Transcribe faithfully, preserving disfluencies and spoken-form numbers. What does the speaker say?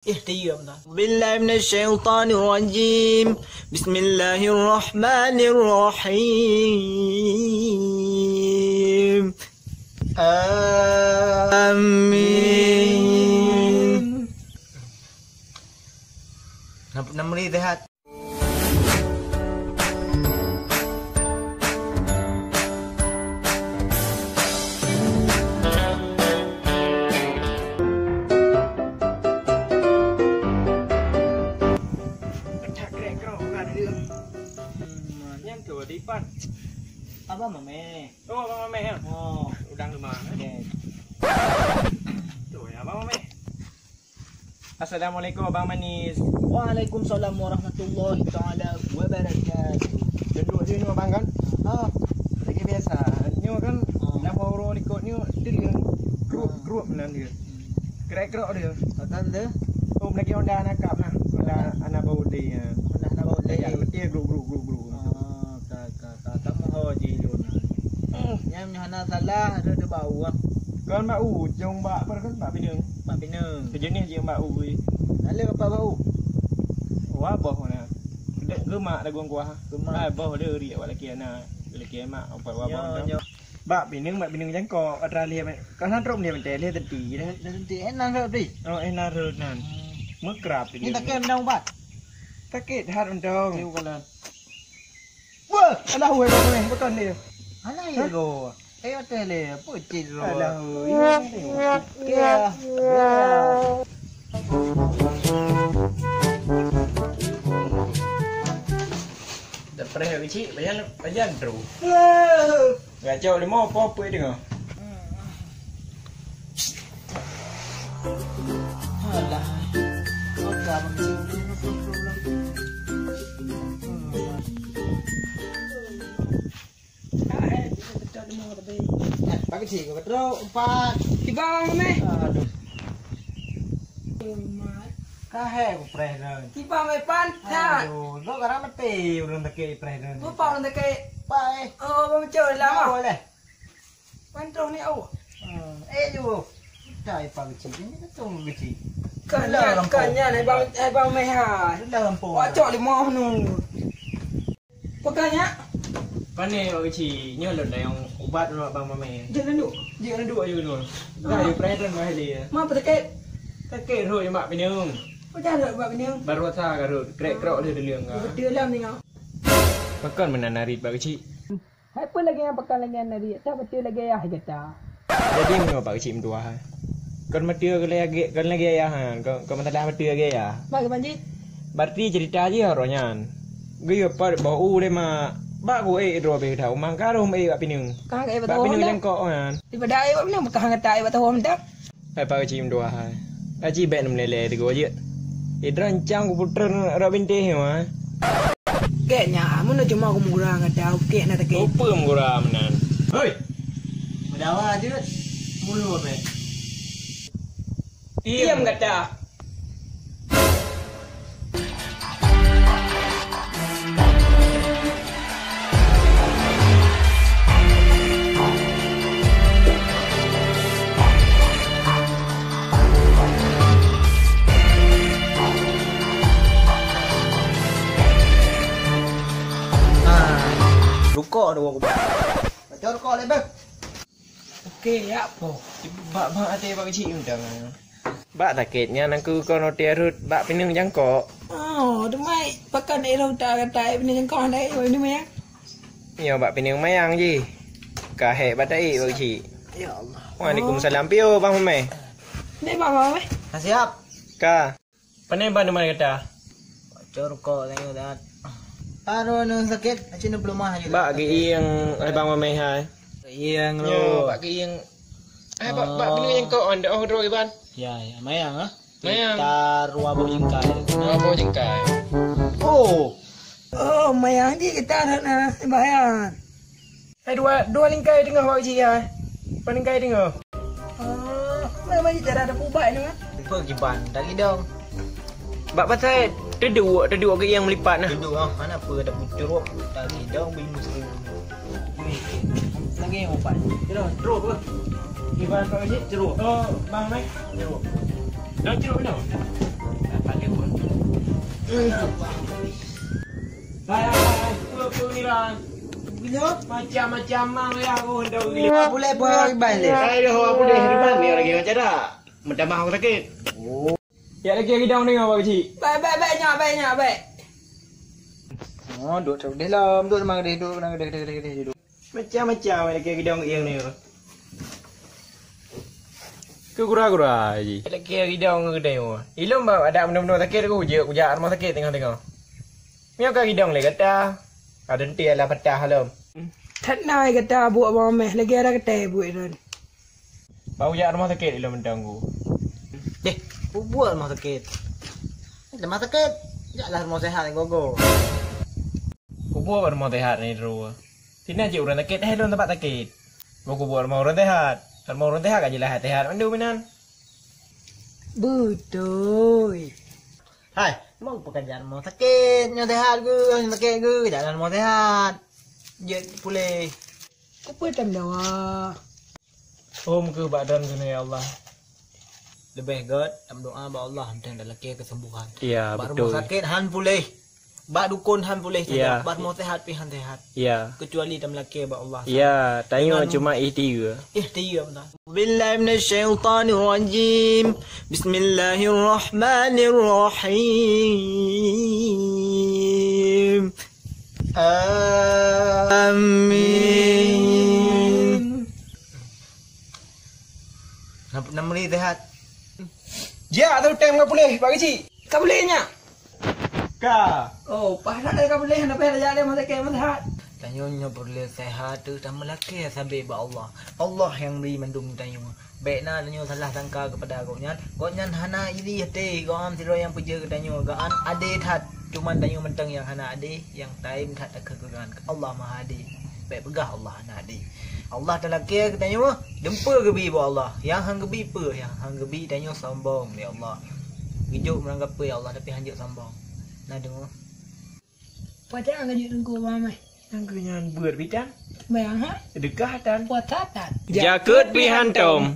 Eh, tiup dah. Billahi minasyaitanirrajim. Bismillahirrahmanirrahim. Amin. Nam-, nam meri sehat. Nyan tu, Dipan. Abang Mameh. Oh, Abang Mameh, ya? Oh. Udang rumah, eh? Yes. Tu, ya, Abang Mameh. Assalamualaikum, Abang Manis. Waalaikumsalam warahmatullahi taala wabarakatuh. Duduk di sini, Abang, kan? Ah. Lagi biasa. Nyoe kan, ah, dah bawa orang likot nyoe, dia, dia grup, ah, grup nan dia. Hmm. Krek-krok dia. Akan dia? Oh, lagi Honda anak kap nah. Honda anak bawa dia. Honda anak bawa dia. Ya, betul, grup, grup, grup, grup. Ah, ka, ka, ka. Kamu ho ji lôn. Hmm. Nyang hana salah, ada dia bau ah. Kon bak u, jong bak apa kan, bak pineung. Bak pineung. Sejenis je bak u, weh. Lalu apa bak u? Wah, boh mana? Dek gemak daguang kuah. Gemak. Ah, boh dia riak awak laki anak. Laki mak, empat wah boh. Nyo, nyo. Bak pineung, bak pineung jangkok. Atra lihat, kan hantrok dia menteh, lihat tenti. Lihat tenti, eh, nan rot deh. Oh, eh, nan rot nan. Hmm. Mekrab ni. Ni tak kira minum ubat? Sakit hat untong. Dia bukan lah. Wah, alah, weh, weh, weh, bukan dia. Alah, ya, hah? Go. Eh, hotel dia, apa cit, bro? Alah, weh. Okey, ya. Ya. Dah preh kecil, bayan, bayan, bro. Wah. Gacok lima, apa, apa dia dengar? Alah. Oke, abang cik. Hmm. Eh, bagi cik, kau betul, empat. Tiba, Bang, meh. Aduh. Kahé kupreh dah. Tiba, meh, pan. Aduh, kau karang mati, belum tak preh dah. Lupa orang tak. Pai. Oh, Bang Cok, lama. Boleh. Pantoh ni awak. Hmm, eh, ju. Dah, eh, Pak Kecil. Ini betul, Pak Kecil. Kan nyan, kan nyan, eh, Bang, eh, Bang Meha. Sudah lampau. Wah, cok lima nu. Pekan nyak. Pane, Pak Kecil. Nyoe lôn dayong ubat dulu, Bang Mame. Jeuet nanduk. Jeuet nanduk aja dulu. Dah, you pregnant mah dia. Ma apa sakit? Sakit rhot, Mak Pineung. Apa dah rhot, Mak Pineung? Baru rasa ka rhot. Krek-krok dia dulu. Betul lah, Mak. Pekan meunan narit, Pak Kecil. Hai peue lagèe nyan, pakon lagèe nyan, Rik? That bateue lagèe ayah gata. Jadi meunyoe Pak Keuchik meutuah, kon bateue kon lagèe, kon lagèe ayah nyan, kon, kon masalah bateue lagèe ayah. Bagaimana, Ji? Berarti cerita jih roh nyan. Geuyue pot boh u lé mak. Bak ku ék droe beh that umang, ka rhom ék bak pineung. Ka ék bak pineung jangkok nyan. Daripada ék bak pineung, beukah gata ék bak tahu mantong. Hai Pak Keuchik meutuah hai. Aji bèk neumeulèe-lèe teugô jeuet. Idroe ancam kupeutreun rot bintéh nyoe hai. Gèt nyan, meunyoe cuma kumeugura ngon tau, gèt na takèt. Peue meugura meunan? Hoi! Meudawa jeuet. Mulu abèe. Diam gata. Rukok dua kubah. Baca rukok lé beuh. Oke, ya po. Bak, bak até Pak Keuchik mantong. Bak sakét nyan aku kon oté rhot bak pineung jangkok. Oh, teumai pakan éh rhot ta kata éh pineung jangkok hana éh ini maya. Nyoe bak pineung mayang jih. Ka hék bak taék Pak Keuchik. Ya Allah. Waalaikumsalam. Pio Bang Mamai. Ni Bang Mamai. Ka siap. Ka. Pane ban teuma gata? Bocor rukok tanyoe dat. Aduh, nu sakét, aci nu peulumah aja. Bak geuieng, eh, Bang Mamai hai. Geuieng lu. Yo, bak geuieng. Eh, bak, bak bini nyengkok on, oh, droe Iban. Ya, ya, mayang ah. Mayang. Sekitar dua boh jengkai. Dua boh jengkai. Oh. Oh, mayang ji kita nak, nak sembahyang. Eh, dua, dua lingkai teungoh Pak Keuchik ya. Dua lingkai teungoh. Ah, mana cara ada pubat ni, ah? Lupa kiban, tak gidong. Bak pasai teuduek, teuduek ke yang melipat nah. Teuduek ah, mana apa ada pucuk, tak gidong, bingung. Lagi yang empat. Terus, terus apa? Kiban Pak Keuchik, terus. Oh, bang, mai. Terus. Dah terus dah. Hai, hai, hai, peue, peue nira? Macam-macam mang ya, oh, dah gila. Boleh buat ibai le. Hai, dah, apa deh, depan ni lagi macam dah. Minta maaf sakit. Oh. Ya, lagi, lagi daun ni, Abang Kecil. Baik, baik, baik, nyak, baik, nyak, baik. Oh, duduk terus deh lah. Duduk memang deh, duduk memang deh, deh, deh, deh, duduk. Macam-macam lagi gidong ieng ni. Keu gura-gura ji. Lagi gidong geutanyoe. Ilôn ba ada meunoe-meunoe sakét ku, jeuet kujak rumoh sakét teungoh-teungoh. Nyoe ka gidong lé gata. Ada enti ala patah lom. That na gata buet bawang meh, lagi ada gata buet nyan. Bak kujak rumoh sakét ilôn mantong ku. Deh, kubuet rumoh sakét. Rumoh sakét, jaklah rumoh sehat gogo. Kubuet rumoh sehat ni dua. Sinan cit ureuëng sakét, eh, lôn tempat sakét. Mau kubuet rumoh ureuëng sehat. Rumoh ureuëng sehat ka jeulaih sehat mandum inan. Beutôi. Hai, mau pekerjaan rumoh sakét, nyoe sehat ke, nyoe sakét ke, jaklah rumoh sehat. Jeuet puléh. Kupeue tam dawa. Hom keuh bak droeneuh ya Allah. Leubeh gét tameudoa bak Allah teuntang talakée keuseumbôhan. Ya, bak rumoh beutôi. Sakét han puléh. Bak dukon han puléh saja. Ya. Bak rumoh sehat pih han sehat. Ya. Keucuali tamlakée bak Allah. Ya, tanyoe cuma ikhtiar. Ikhtiar beutôi. Billahi minasyaitanirrajim. Bismillahirrahmanirrahim. Amin. Nam-, namri sehat. Jak tu tem ka puléh, Pak Kecik. Ka puléh nyak? Ka. Oh, pahala ka puléh, hana payah jak lé masa kaya sehat. Tanyoe nyoe peureulée sehat tu, tameulakée sabe bak Allah. Allah nyang bri mandum tanyoe. Bék na tanyoe salah sangka keupada gobnyan. Gobnyan hana iri até gobnyan sidroe nyang peujeuet keu tanyoe. Gobnyan adé that, cuman tanyoe mantong nyang hana adé, nyang taém that takheun keu gobnyan. Allah Maha Adé. Bék peugah Allah hana adé. Allah talakée keu tanyoe, dumpeue geubi bak Allah. Nyang han geubi peue, nyang han geubi tanyoe sombong, ya Allah. Geujok meurangkapeue, ya Allah, tapi han jeuet sombong. Na deungoe. Pajan ka jeuet teungku bak meh. Nyang keu nyan beuet bidan. Bayang ha? Deukah tan. Puasa tan. Jakeuet pih hantom.